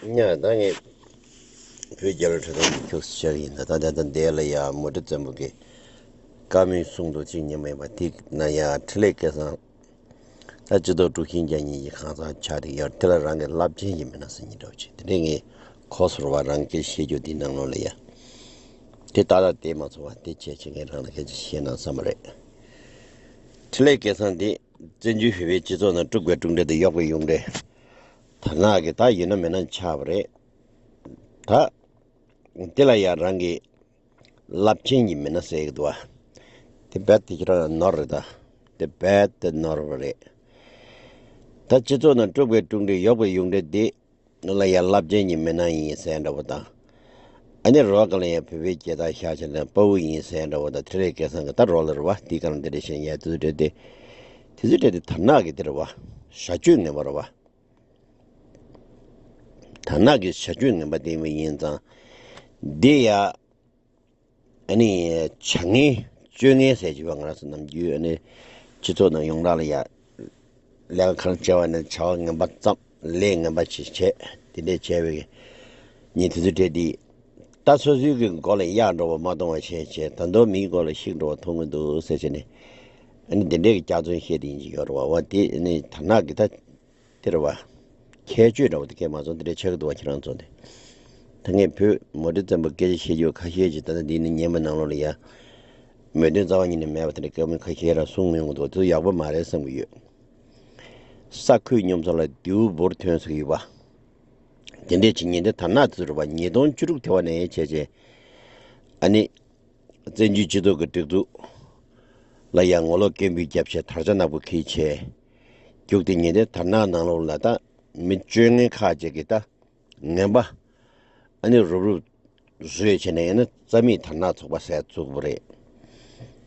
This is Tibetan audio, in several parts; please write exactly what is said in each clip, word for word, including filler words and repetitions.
ཉ་ད་ངས་བོད་རྒྱལ་ལོ་འཕྲོད་བསྟེན་གྱི་ཁྱུག་ཙམ་བྱ་གི་ཡིན། ད་ད་ད་ད་འདས་ལ་ཡ་མུ་ཏིག་བཙན་པོ་གི་བཀའ་མོལ་གསུང་དུ་གཅིག་ཉན་པ་ཡིན་པ་དེ་ན་ཡ་འཕྲིན་ལས་སྐལ་བཟང་། ད་སྤྱི་ཚོགས་དཀྲུག་ཤིང་རྒྱག་མཁན་གྱི་ཁང་བཟང་ཆགས་བསྡད་ཡོད་དེ་ལ་རང་གི་རླབས་ཆེན་གྱི་མི་སྣ་ཟེར་མཁན་འདྲ་བོ་ཅིག་དེ་འདྲས་ངས་གོ་སོང་བ། རང་སྐད་བཤད་རྒྱུ་དེའི་ནང་ལོགས་ལ་ཡ་དེ་ཏག་ཏག་དེ་མ་སོང་བ་དེ་བྱས་བྱས་ངས་རང་ལ་སྐད་ཆ་བཤད་ན་བསམ་པ་རེད། འཕྲིན་ལས་སྐལ་བཟང་དེ་བཙན་བྱོལ་བོད་པའི་སྤྱི་ཚོགས་ནང་དཀྲུག་པའི་དཀྲུག་འདྲེ་དང་གཡོག་པའི་གཡོག་འདྲེ། དར་ནག་གི་ད་ཡོད་ན་མེད་ན་ཆགས་པ་རེད། ད་དེ་ལ་ཡང་རང་གི་རླབས་ཆེན་གྱི་མི་སྣ་ཟེར་གི་འདུག་བ། དེ་རྦད་དེ་ཁྱེད་རང་ནོར་རེད་ད། དེ་རྦད་དེ་ནོར་བ་རེད། ད་སྤྱི་ཚོགས་ནང་དཀྲུག་པའི་དཀྲུག་འདྲེ་གཡོག་པའི་གཡོག་འདྲེ་དེ་ལ་ཡང་རླབས་ཆེན་གྱི་མི་སྣ་ཡིན་ཟེར་འདྲ་བོ་དང་། ཨ་ནི་རོགས་ག་ལ་ཡང་བོད་པའི་རྒྱལ་དར་ཤར་ཆེ་ན་དཔའ་བོ་ཡིན་ཟེར་འདྲ་བོ་དང་། འཕྲིན་ལས་སྐལ་བཟང་གི་ད་རོགས་ལ་རེད་བ། དེའི་སྒང་ལ་འདི་འདྲ་བཤད་ཡ་དེ་ཚོ་འདྲ་དེ། དེ་ཚོ་འདྲ་དེ་དར་ནག་གི་དེ་རེད་བ། བྱ་སྤྱོད་ངན་པ་རེད་བ། དར་ནག་གི་བྱ་སྤྱོད་ངན་པ་དེ་མི་ཡིན་ཙང་། འདི་ཡ། ཨ་ནི་བྱ་ངན་སྤྱོད་ངན་ཟེར་གྱི་བ། ང་རང་ཚོ་ནམ་རྒྱུན་ཨ་ནི་སྤྱི་ཚོགས་ནང་ཡོངས་གྲགས་ལ་ཡ། ལས་ཀ་གང་བྱས་པ་ནི་བྱ་བ་ངན་པ་བརྩམས། ལས་ངན་པ་ཅིག་བྱས། དེ་འདྲས་བྱས་པའི་ཉིན་དེ་ཚོ་འདྲ་དེ། ད་སོ་སོའི་གི་མགོ་ལ་གཡག་འགྲོ་བ་མ་གཏོང་བ་བྱས་བྱས། ད་དུང་མིའི་མགོ་ལ་ཤིག་འགྲོ་བ་མཐོང་གི་འདུག་ཟེར་བྱས་ནས། ཨ་ནི་འདི་འདྲས་ཀྱི་སྐྱག་རྫུན་བཤད་དེ་ཡིན་གྱི་ཡོད་རེད་བ། འོ་དེ་ནི་དར་ནག་གི་ད་དེ་རེད་བ། ཁྱད་ཆོས་འདྲ་བོ་དེ་སྐད་མ་སོང་། དེ་འདྲས་ཆགས་ཀྱི་འདུག་བ། ཁྱེད་རང་ཚོ་དེ། ད་ངས་བོད་མུ་ཏིག་བཙན་པོ་སྐད་ཆ་བཤད་རྒྱུ་ཁ་ཤས་ཅིག་ད་ལྟ་འདི་ནས་ཉན་པ་ནང་ལོགས་ལ་ཡ། མོས་མཐུན་རྩ་བ་ཉིད་ནས་མེད་པ་དེ་འདྲ་བཀའ་མོལ་ཁ་ཤས་རང་གསུང་མྱོང་གི་འདུག་དེ་ཡག་པོ་མ་རེད་བསམ་གྱི་ཡོད། ས་ཁུག་སྙོམས་ས་ལ་རྡེའུ་འབུར་ཐོན་ཟེར་གྱི་ཡོད་པ། དེ་འདྲས་ཅིག་ཉིན་དེ་དར་ནག་དེ་ཚོ་རེད་བ། ཉིས་སྟོང་བཅུ་དྲུག་དེ་བ་ནས་བྱས་བྱས། ཨ་ནི། བཙན་བྱོལ་སྤྱི་ཚོགས་ཀྱི་སྒྲིག་འཛུགས་ལ་ཡང་ངོ་ལོག་སྐད་འབོད་བརྒྱབ་བྱས། དར་ཆ་ནག་པོ་འཁྱེར་བྱས། རྒྱུགས་དེ་ཉིན་དེ་དར་ནག་ནང་ལོགས་ལ་ད་མི་སྤྱོད་ངན་ཁག་ཅིག་གིས་ད་ངན་པ་ཨ་ནི་རུབ་རུབ་བཟོས་བྱས་ནས། ཡང་ན་རྩ་མེད་དར་ནག་ཚོགས་པ་ཟེར་བཙུགས་པ་རེད།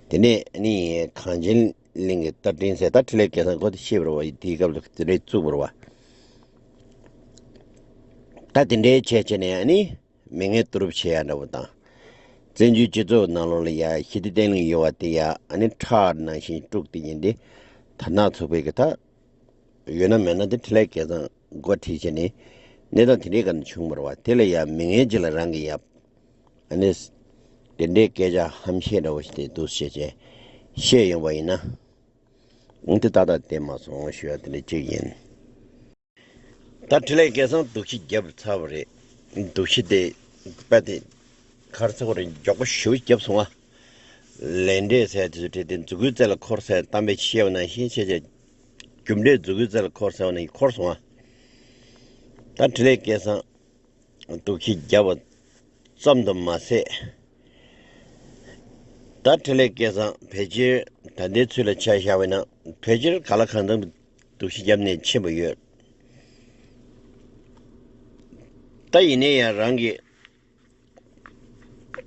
དེ་ནས་ཨ་ནི་གངས་ཅན་གླིང་གི་རྟ་མགྲིན་ཟེར། ད་འཕྲིན་ལས་སྐལ་བཟང་གོ་དེ་ཤེས་པ་རེད་བ། དེའི་སྐབས་ལ་དེ་འདྲས་བཙུགས་པ་རེད་བ། ད་དེ་འདྲའི་བྱས་བྱས་ནས་ཨ་ནི། མི་ངན་བསྡུ་རུབ་བྱེད་ཡ་འདྲ་བོ་དང་། བཙན་བྱོལ་སྤྱི་ཚོགས་ནང་ལོགས་ལ་ཡ་ཞི་བདེ་བརྟན་ལྷིང་ཡོད་པ་དེ་ཡ་ཨ་ནི་ཁྲག་ནང་བཞིན་དཀྲུགས་ཏེ་ཡིན་ཏེ། དར་ནག་ཚོགས་པའི་གི་ད་ཡོད་ན་མེད་ན་དེ་འཕྲིན་ལས་སྐལ་བཟང་འགོ་ཁྲིད་བྱས་ནས་གནས་སྟངས་དེ་འདྲའི་སྒང་ནས་བྱུང་བ་རེད་བ། དེ་ལ་ཡ་མི་ངན་ཅིག་ལ་རང་གི་ཡ་ཨ་ནི་དེ་འདྲའི་སྐད་ཆ་ཧམ་བཤད་འདྲ་བོ་ཞིག་དེ་འདུག་བཤད་བྱས་བཤད་ཡོང་བ་ཡིན་ན། འོ་དེ་ཏག་ཏག་བསྡད་མ་སོང་ཞུ་ཡ་དེ་འདྲ་གཅིག་ཡིན། ད་འཕྲིན་ལས་སྐལ་བཟང་སྡུག་ཤི་བརྒྱབ་ཚར་བ་རེད། སྡུག་ཤི་དེ་དཔེ་དེ་ག་རེ་ཟེར་དགོས་རེད། མགྱོགས་པོ་ཞེ་པོ་བརྒྱབ་སོང་ང་། ལས་འབྲས་ཟེར་དེ་ཚོ་བྲིས་ཏེ་མཛུ་གུའི་རྩེ་ལ་འཁོར་ཟེར་གཏམ་དཔེ་བཤད་པ་ནང་བཞིན་བྱས་བྱས། རྒྱུ་འབྲས་མཛུ་གུའི་རྩེ་ལ་འཁོར་ཟེར་བ་ནང་བཞིན་འཁོར་སོང་ང་། ད་འཕྲིན་ལས་སྐལ་བཟང་སྡུག་ཤི་བརྒྱབ་པ་ཙམ་དུ་མ་ཟད། ད་འཕྲིན་ལས་སྐལ་བཟང་ཕལ་ཆེར་ད་ལྟའི་ཚུལ་ལ་ཆ་བཞག་པ་ཡིན་ན་ཕལ་ཆེར་ག་ལ་གང་འཚམ་སྡུག་ཤི་བརྒྱབ་ནས་ཕྱིན་པ་ཡོད། ད་ཡིན་ནའི་ཡང་རང་གི་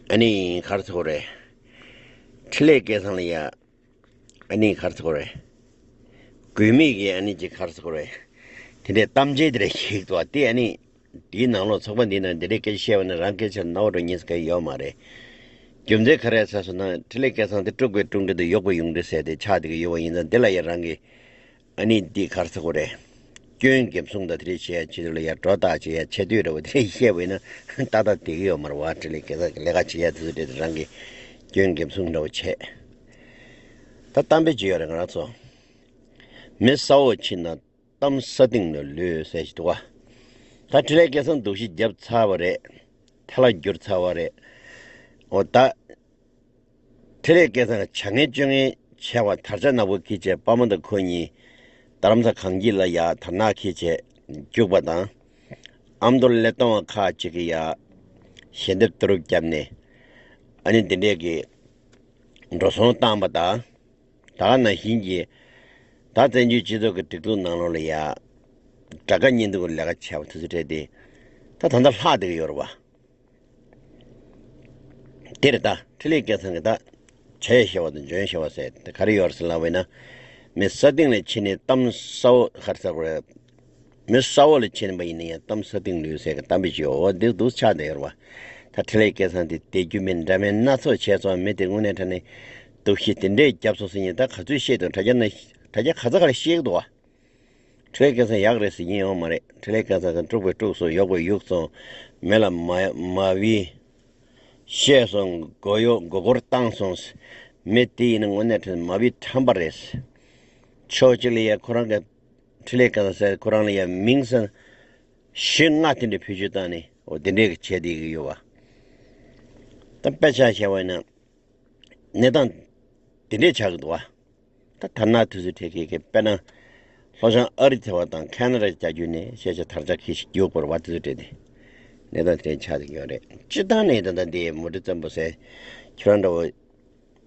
ཨ་ནི་ག་རེ་ཟེར་དགོས་རེད། འཕྲིན་ལས་སྐལ་བཟང་ལ་ཡ་ཨ་ནི་ག་རེ་ཟེར་དགོས་རེད། དགོས་མེད་ཀྱི་ཨ་ནི་ཅིག་ག་རེ་ཟེར་དགོས་རེད། དེ་འདྲའི་གཏམ་འཆལ་དེ་འདྲ་ཞིག་འདུག་བ། དེ་ཨ་ནི་འདིའི་ནང་ལོགས་ཚོགས་པ་འདིའི་ནང་འདི་འདྲའི་སྐད་ཆ་བཤད་པ་ན་རང་སྐད་ཆ་ལ་རྣ་བ་འགྲོ་ཉན་ས་ག་ཡོད་མ་རེད། རྒྱུ་མཚན་ག་རེ་ཟེར་སོང་ན་འཕྲིན་ལས་སྐལ་བཟང་དེ་དཀྲུག་པའི་དཀྲུག་འདྲེ་དང་གཡོག་པའི་གཡོག་འདྲེ་ཟེར་དེ་ཆགས་བསྡད་ཀྱི་ཡོད་པ་ཡིན་ཙང་། འདི་ལ་ཡ་རང་གི་ཨ་ནི་འདི་ག་རེ་ཟེར་དགོས་རེད། སྐྱོན་འགེབས་སྲུང་དང་དེ་འདྲ་བྱེད་ཡ་ཆེད་དུ་ལ་ཡ་སྒྲོ་བཏགས་བྱེད་ཡ་ཆེ་བསྟོད་འདྲ་བོ་དེ་འདྲ་བཤད་པ་ཡིན་ན་ཏག་ཏག་བསྡད་ཀྱི་ཡོད་མ་རེད་བ། འཕྲིན་ལས་སྐལ་བཟང་གི་ལས་ཀ་བྱེད་ཡ་དེ་ཚོ་དེ་རང་གི་སྐྱོན་འགེབས་སྲུང་འདྲ་བོ་བྱས། ད་གཏམ་དཔེ་ཅིག་ཡོད་རེད། ང་རང་ཚོ་མི་ས་འོག་ཕྱིན་ན་གཏམ་ས་སྟེང་ལ་ལུས་ཟེར་ཞིག་འདུག་བ། ད་འཕྲིན་ལས་སྐལ་བཟང་སྡུག་ཤི་བརྒྱབ་ཚར་བ་རེད། ཐལ་བ་བསྒྱུར་ཚར་བ་རེད། འོ་ད། འཕྲིན་ལས་སྐལ་བཟང་བྱ་ངན་སྤྱོད་ངན་བྱས་པ་དར་ཆ་ནག་པོ་འཁྱེར་བྱས། པདྨ་དང་ཁོ་གཉིས་རྡ་རམ་ས་གངས་སྐྱིད་ལ་ཡ་དར་ནག་འཁྱེར་བྱས་རྒྱུགས་པ་དང་། ཨ་མདོ་ཀླད་སྟོང་བ་ཁག་ཅིག་གིས་ཡ་ཞལ་འདེབས་བསྡུ་རུབ་བརྒྱབ་ནས། ཨ་ནི་འདི་འདྲས་ཀྱི་འགྲོ་སོང་བཏང་པ་དང་། ད་ག་ནང་བཞིན་གྱི་ད་བཙན་བྱོལ་སྤྱི་ཚོགས་ཀྱི་སྒྲིག་འཛུགས་ནང་ལོགས་ལ་ཡ་དགྲ་དགའ་གཉེན་སྡུག་གི་ལས་ཀ་བྱས་པ་དེ་ཚོ་འདྲས་དེ། ད་ད་ལྟ་ལྷག་བསྡད་ཀྱི་ཡོད་རེད་བ། དེ་རེད་ད། འཕྲིན་ལས་སྐལ་བཟང་གིས་ད་བྱས་ཤེས་པ་དང་འཇོན་ཤེས་པ་ཟེར་དེ་ག་རེ་ཡོད་རེད་ཟེར་ལབ་པ་ཡིན་ན། མི་ས་སྟེང་ལ་ཕྱིན་ནས་གཏམ་ས་འོག་ག་རེ་ཟེར་དགོས་རེད། མི་ས་འོག་ལ་ཕྱིན་པ་ཡིན་ན་ཡང་གཏམ་ས་སྟེང་ལུས་ཟེར་གི་གཏམ་དཔེ་ཅིག་ཡོད། འོ་འདི་འདུག་ཆགས་བསྡད་ཡོད་རེད་བ། ད་འཕྲིན་ལས་སྐལ་བཟང་དེ་བསྡད་རྒྱུ་མེད་འདྲ་མེད་སྣ་ཚོགས་བྱས་སོང་། མི་དེ་དངོས་གནས་དྲང་གནས་སྡུག་ཤི་དེ་འདྲས་བརྒྱབ་སོང་ཟེར་མཁན་ད་ག་ཚོད་བཤད་འདུག་དྲ་རྒྱ་ན་དྲ་རྒྱ་ག་ཚོད་ག་ལ་བཤད་ཀྱི་འདུག་བ། འཕྲིན་ལས་སྐལ་བཟང་ཡག་རེད་ཟེར་གྱིན་ཡོད་མ་རེད། འཕྲིན་ལས་སྐལ་བཟང་གིས་དཀྲུགས་པས་དཀྲུགས་སོང་། གཡུག་པས་གཡུགས་སོང་། མི་ལ་མ་མ་བི་བཤད་སོང་། མགོ་གཡོག་མགོ་སྐོར་བཏང་སོང་། མི་དེ་ཡིན་ན་དངོས་གནས་དྲང་མ་བི་ཁྲམ་པ་རེད། ཕྱོགས་གཅིག་ལ་ཡ་ཁོ་རང་གི་འཕྲིན་ལས་སྐལ་བཟང་ཟེར་ཁོ་རང་ལ་ཡ་མིང་ས་བཞི་ལྔ་དེ་འདྲ་བེད་སྤྱོད་བཏང་ནས། འོ་དེ་འདྲའི་གི་བྱས་བསྡད་ཀྱི་ཡོད་པ། ད་དཔེ་ཆ་བཞག་པ་ཡིན་ན་གནས་སྟངས་དེ་འདྲས་ཆགས་ཀྱི་འདུག་བ། ད་དར་ནག་དེ་ཚོའི་གྲས་ཀྱི་གི་དཔེར་ན་ལྷོ་བྱང་ཨ་རི་ཐེ་བ་དང་ཁེ་ན་ཌ་རྒྱ་རྒྱུད་ནས་ཤེས་བྱ་དར་ཆ་ཁྱི་ཞིག་རྒྱུག་པར་བ་དེ་ཚོའི་གྲས་དེ་གནས་སྟངས་དེ་འདྲས་ཆགས་ཀྱི་ཡོད་རེད། སྤྱིར་བཏང་ནས་ད་ལྟ་འདི་མུ་ཏིག་བཙན་པོ་ཟེར་ཁྱོད་རང་འདྲ་བོ་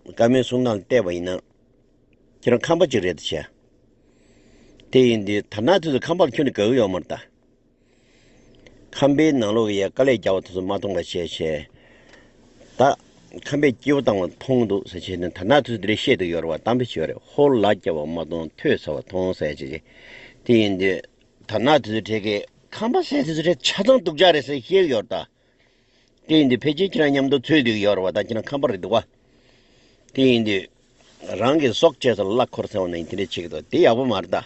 བཀའ་མོལ་གསུང་སྟངས་བལྟས་པ་ཡིན་ན་ཁྱོད་རང་ཁམས་པ་ཅིག་རེད་ཤག་དེ་ཡིན་དུས་དར་ནག་དེ་ཚོ་ཁམས་པ་ལ་ཁྱོན་ནས་དགའ་གི་ཡོད་མ་རེད་ད། ཁམས་པའི་ནང་ལོགས་ཀྱི་ཡ་དཀའ་ལས་རྒྱག་པ་དེ་ཚོ་མ་མཐོང་བ་བྱས་བྱས། ད་ཁམས་པས་སྐྱིད་པོ་བཏང་བ་མཐོང་འདུག་ཟེར་བྱས་ནས་དར་ནག་དེ་ཚོ་དེ་འདྲས་བཤད་འདུག་ཡོད་རེད་བ། གཏམ་དཔེ་བྱས་ཡོད་རེད། ཧོར་ལ་རྒྱབ་པ་མ་མཐོང་ཐོས་ཚ་བ་མཐོང་ཟེར་བྱས་བྱས། དེ་ཡིན་དུས་དར་ནག་དེ་ཚོའི་གྲས་ཀྱི་ཁམས་པ་ཟེར་དེ་ཚོའི་གྲས་ཆ་ཚང་སྡུག་ཅག་རེད་ཟེར་བཤད་ཡོད་རེད་ད། དེ་ཡིན་དུས་ཕལ་ཆེར་ཁྱེད་རང་མཉམ་དུ་འཚོལ་སྡོད་ཀྱི་ཡོད་རེད་བ། ད་ཁྱེད་རང་ཁམས་པ་རེད་འདུག་བ། དེ་ཡིན་དུས་རང་གི་སྲོག་བཅད་ཚར་གླ་འཁོར་ཚར་བ་ན་དེ་འདྲས་བྱེད་ཀྱི་འདུག་དེ་ཡག་པོ་མ་རེད་ད།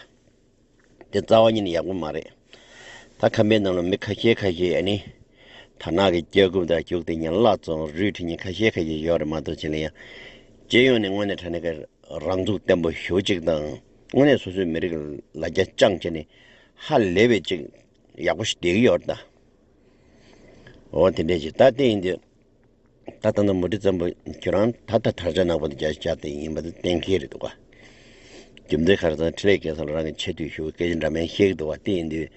དེ་རྩ་བ་ཉིད་ནས་ཡག་པོ་མ་རེད། ད་ཁམས་པའི་ནང་ལ་མི་ཁ་ཤས་ཁ་ཤས་ཨ་ནི་དར་ནག་གི་སྐྱེ་རྒུ་དང་རྒྱུགས་དེ་ཉིད་བརླག་སོང་། རུས་ཁྲི་ཉིན་ཁ་ཤས་ཁ་ཤས་ཡོད་རེད་མ་གཏོགས་ཅི་ལ་ཡང་། སྤྱི་ཡོངས་ནས་དངོས་གནས་དྲང་གནས་ཀྱི་རང་ཚུགས་བརྟན་པོ་ཞེ་པོ་ཅིག་དང་། དངོས་གནས་སོ་སོའི་མི་རིགས་ལ་རྒྱ་བཅངས་བྱས་ནས་ཧ་ལས་པའི་ཅིག་ཡག་པོ་ཞིག་བསྡད་ཀྱི་ཡོད་རེད་ད། འོ་དེ་འདྲས་ཅིག་ད་དེ་ཡིན་དུས། ད་ད་ལྟ་མུ་ཏིག་བཙན་པོ་ཁྱོད་རང་ད་ལྟ་དར་ཆ་ནག་པོ་དེ་རྒྱ་ཆེ་ཆགས་དེ་ཡིན་པ་དེ་གཏན་འཁེལ་རེད་འདུག་ག་རྒྱུ་མཚན་ག་རེ་ཟེར་ན་འཕྲིན་ལས་སྐལ་བཟང་ལ་རང་གི་ཆེ་བསྟོད་ཞུ་བའི་སྐད་ཆ་འདྲ་མིན་བཤད་ཀྱི་འདུག་བ། དེ་ཡིན་དུས་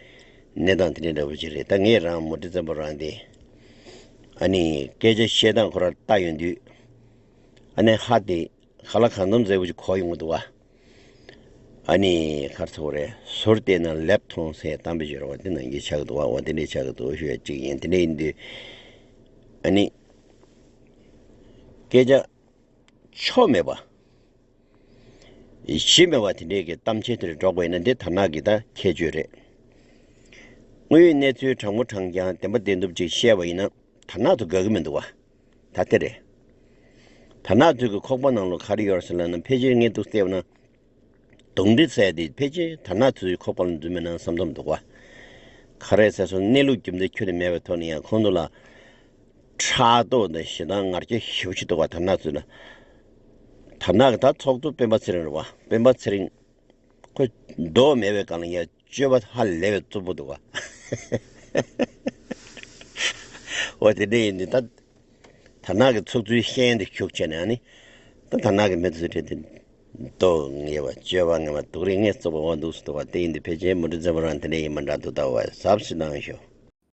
གནས་སྟངས་དེ་འདྲ་འདྲ་པོ་ཅིག་རེད། ད་ངས་རང་མུ་ཏིག་བཙན་པོ་རང་དེ་ཨ་ནི་སྐད་ཆ་བཤད་སྟངས་ཁོ་རང་ལྟ་ཡོང་དུས་ཨ་ནི་ཧ་དེ་ཁ་ལག་གང་འཛོམས་མཛེས་པོ་ཅིག་གོ་ཡོང་གི་འདུག་བ། ཨ་ནི་ག་རེ་ཟེར་དགོས་རེད། ཟུར་བལྟས་ན་ལེབ་མཐོང་ཟེར་གཏམ་དཔེ་བརྗོད་པ་དེ་ནང་བཞིན་ཆགས་ཀྱི་འདུག་བ། འོ་དེ་འདྲས་ཆགས་ཀྱི་འདུག་ཞུ་ཡ་གཅིག་ཡིན། དེ་འདྲས་ཡིན་དུས་ཨ་ནི་སྐད་ཆ་ཆོ་མེད་པ་གཞི་མེད་པ་དེ་འདྲས་ཀྱི་གཏམ་འཆལ་དེ་འདྲ་སྒྲོག་པ་ཡིན་ན་འདི་དར་ནག་གི་ད་ཁྱད་ཆོས་རེད། དངོས་ཡོད་གནས་ཚུལ་དྲང་མོ་དྲང་རྐྱང་བདེན་པ་བདེན་ཐུབ་ཅིག་བཤད་པ་ཡིན་ན་དར་ནག་ཚོ་དགའ་གི་མི་འདུག་བ། ད་དེ་རེད། དར་ནག་ཚོའི་གི་ཁོག་པ་ནང་ལོགས་ག་རེ་ཡོད་རེད་ཟེར་ལབ་ན། ཕལ་ཆེར་ངས་འདུག་བལྟས་པ་ན། གདོན་འདྲེ་ཟེར་དེ་ཕལ་ཆེར་དར་ནག་ཚོའི་ཁོག་པ་ལ་འཛུལ་མེད་ན་བསམ་བསམ་འདུག་བ། ག་རེ་ཟེར་སོང་། གནས་ལུགས་རྒྱུ་མཚན་ཁྱོན་ནས་མེད་པའི་ཐོག་ནས་ཡང་ཁོང་ཚོ་ལ་ཕྲག་དོག་དང་ཞེ་སྡང་ང་རྒྱལ་ཞེ་པོ་ཅིག་འདུག་བ། དར་ནག་ཚོ་ལ། དར་ནག་གི་ད་ཚོགས་གཙོ་སྤེན་པ་ཚེ་རིང་རེད་བ། སྤེན་པ་ཚེ་རིང་ཁོ་མདོག་མེད་པའི་སྒང་ལ་ཡ་སྤྱོད་པ་ཧ་ལས་པའི་རྩུབ་པོ་འདུག་བ། འོ་དེ་འདྲ་ཡིན་དུས་ད་དར་ནག་གི་ཚོགས་གཙོའི་ཤེས་ཡོན་དེ་ཞུགས་བྱས་ནས་ཨ་ནི་ད་དར་ནག་གི་མི་ཚོའི་གྲས་དེ་མདོག་ངན་པ་སྤྱོད་པ་ངན་པ་སྡུག་རུས་ངན་རྩུབ་པོ་འོ་འདུག་སེ་འདུག་བ། དེ་ཡིན་དུས་ཕལ་ཆེར་མུ་ཏིག་བཙན་པོ་རང་དེ་འདྲ་ཡིན་པ་འདྲ་འདུག་ད་བ་གཟབ་ཞིག་གནང་ཤོག